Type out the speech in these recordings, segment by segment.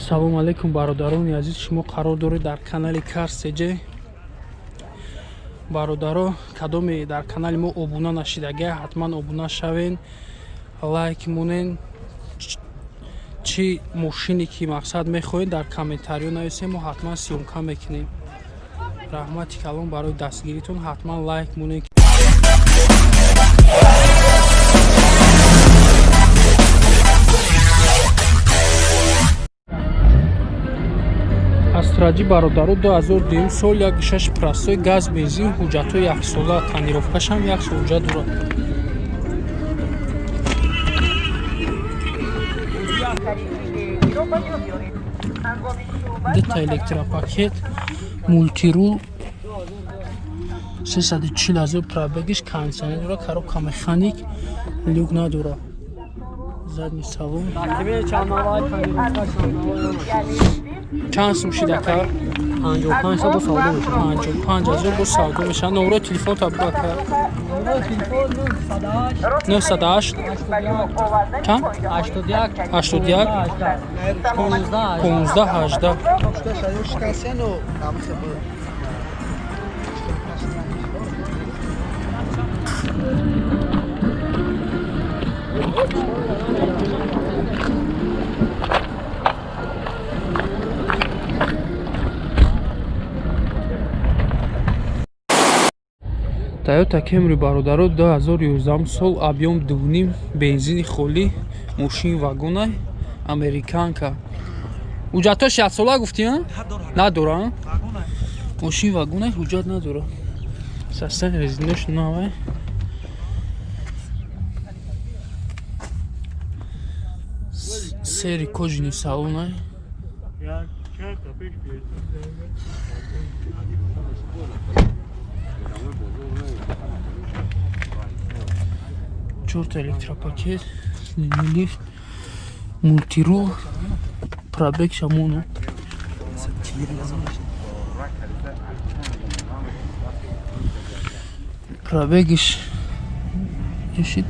Салом алейкум, бародарони азиз, шумо қарор доред дар канали Cars TJ. Бародаро, кадоме дар канали мо обуна нашидага, ҳатман обуна шавен, лайк монен. Чӣ мошине ки мақсад мехоҳед, дар комментариё нависем, мо ҳатман съёмка мекунем. Раҳмати калон барои дастгиритон, ҳатман лайк монен. Астра Ҷи, бародаро, 2002 сол, 1.6 простой, газ, бензин, ҳуҷҷатҳои яксола, тонировкашам як сол ҳуҷҷат дорад. Дута электропакет, мультирул, 340 ҳазор пробегиш, кондитсионер дорад, коробка механик, люк надорад. Задний салон. Чанд сум шид, ака? 55 бо савдо мешавад. 55 ҳазор бо савдо мешавад. Номерои телефон та бугу, ака. 908 чанд? 81. 81. 15. 15 18. Toyota Camry, бародаро, 2011 сол, объём 2.5, бензини холӣ, мошини вагонай, американка. Ҳуҷҷатҳош яксола гуфтӣ, а? Надора, мошини вагонай, ҳуҷҷат надора. Состояние резинош навай. Серый кожаный салонай. Чорта электропакет, лифт, мультирул, пробег шамона. Пробегиш ишид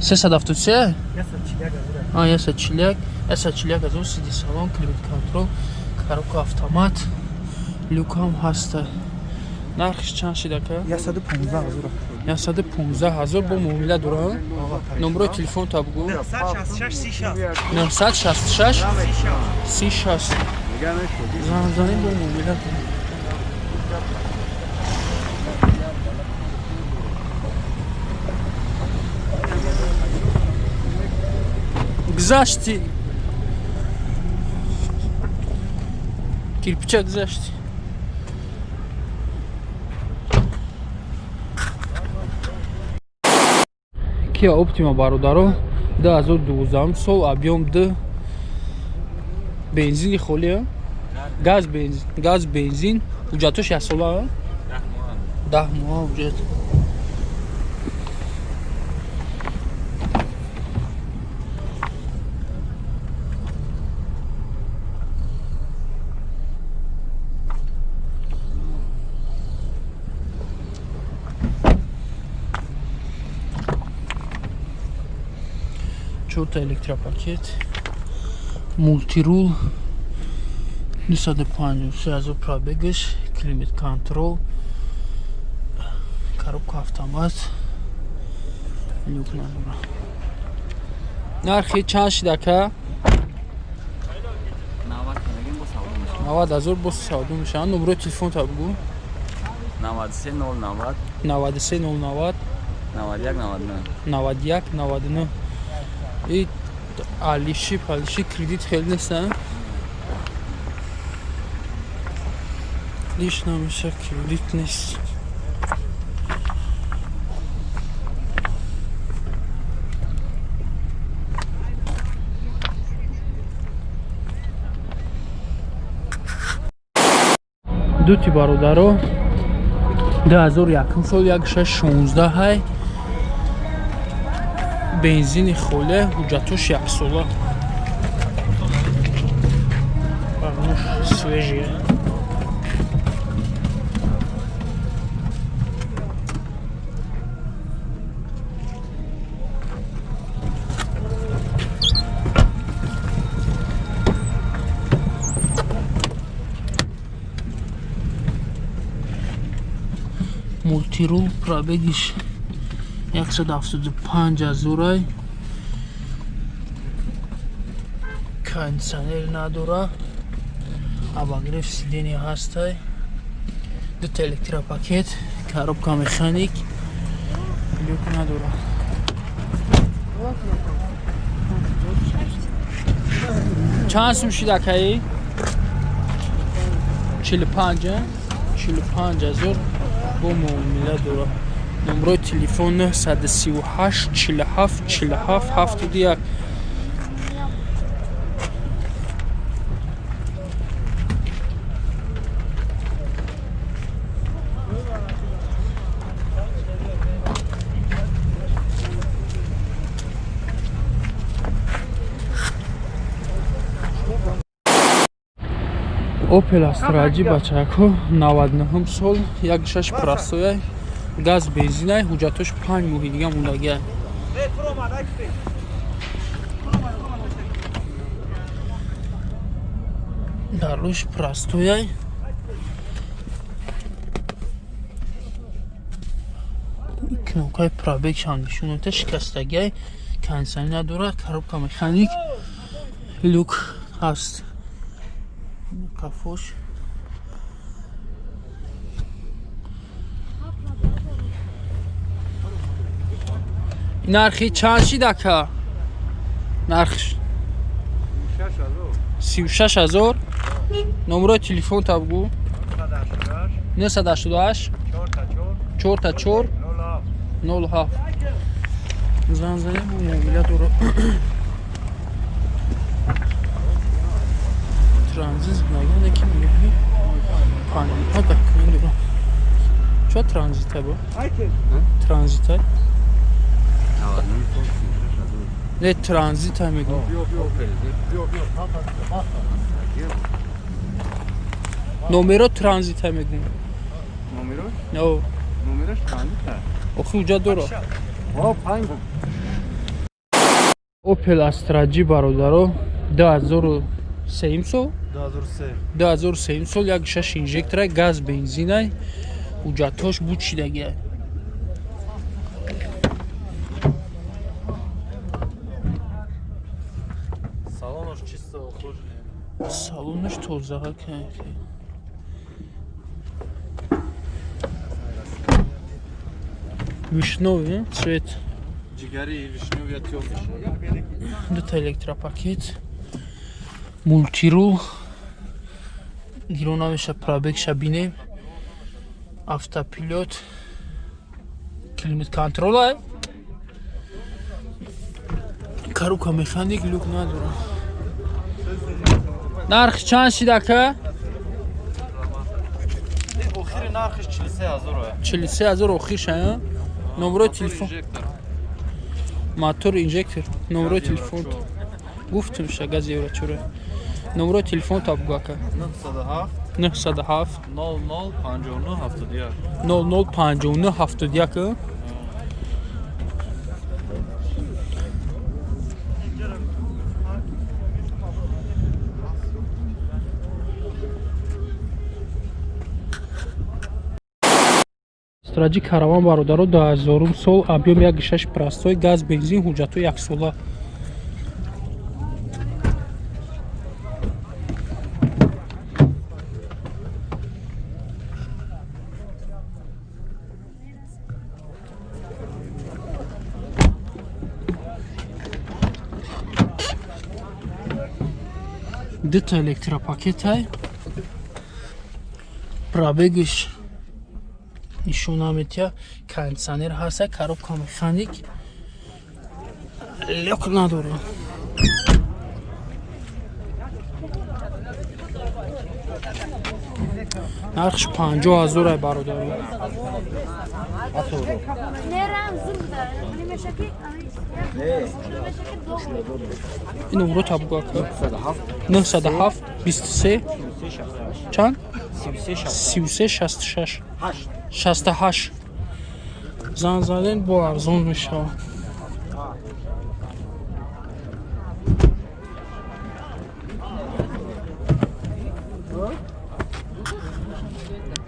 373, а 141, 141 ҳазор. Сиди салон, климат контрол, коробка автомат, люкам ҳаста. Нархиш чанд шид, ака? 115 ҳазор. 115 ҳазор бо муомила дора. Номерои телефон та бугу. 966 36. Занг занем, бо муомила дора. Гузашти, кирпича гузашти. Kia Optima, бародаро, 2012 сол, объём 2, бензини холӣ, газ, бензин, газ, бензин, ҳуҷҷатош яксола, 10 моҳ ҳуҷҷат. Чорта электропакет, мультирул, 253 ҳазор пробегаш, климат контрол, коробка автомат, люк надора. Нархи чанд шид, ака? 90 ҳазор бо савдо мешавад. Номерои телефон та бугу. 93 090. 93 090. 91 99. 91 99. И алиши палиши, кредит хеле нест, лиш намеша, кредит нест. Дути, бародаро, 2001 сол, 1.6 16 ҳай, бензини холе, ҳуҷҷатош яксола, багнуш свежие. Мултирул, пробегиш 175 ҳазорай. Кондиционер надора. Обогрев сиденья ҳастай. Дута электропакет, коробка механик, люк надора. Чанд сум шид акаи? 45, 45 ҳазор бо муомила дора. Номрои телефон 938 47 47 71. Opel Astra G бачако 99 сол, 1.6 простояй, газ бензинай, ҳуҷҷатош 5 моҳи дига мондагиай. Дар рӯш простояй. Кнопкаи пробегшам нишон медиҳад, шикастагиай, кондиционер надорад, коробка механик, люк ҳаст. Кафош. Нархи чанд шид ака? Нархш 36 ҳазор. Номрои телефон та бигӯ. 988 44 07. Занг занем, муомила дора. Транзит наганда ки мегӯӣ? Панҷоҳ документ дорам. Чо транзита бо? Транзита? Не транзита мегӯ. Номеро транзита мегӯ. Номеро? Но. Номерош транзита. Охи уҷа дора. О, панҷ. Opel Astra G бародаро 2003 сол? 2003 сол, 1.6 инжектора, газ бензинай, ҳуҷҷатҳош буд шидагиай. Салонош чисто ухоженный. Салонош тоза ка. Вишнёвый цвет. Ҷигари вишнёвый тёмный. Дута электропакет. Мултирул. Гиро намеша, пробегша бинем. Автопилот. Климат контрола. Коробка механик, люк надора. Нарх чанд шид ака? Охири нархиш 43 ҳазор. 43 ҳазор охирша, а? Номрои телефон. Мотор инжектор. Номрои телефон. Гуфтам ша газ евро чора. Номрои телефон та бугу ака. 907 907 00 59 71. 00 59 71. Astra G караван бародаро 2000 сол, объем 1.6 простой, газ бензин, ҳуҷҷатҳо яксола. Дута электропакетай. Пробегиш нишон наметиҳад, кондиционер ҳаста, коробка механик, люк надора. Нархш 50 ҳазор ай бародаро. Ин номро та бугу ака. 907 23 чанд? 33 66 68. Занг заден бо арзон мешавад.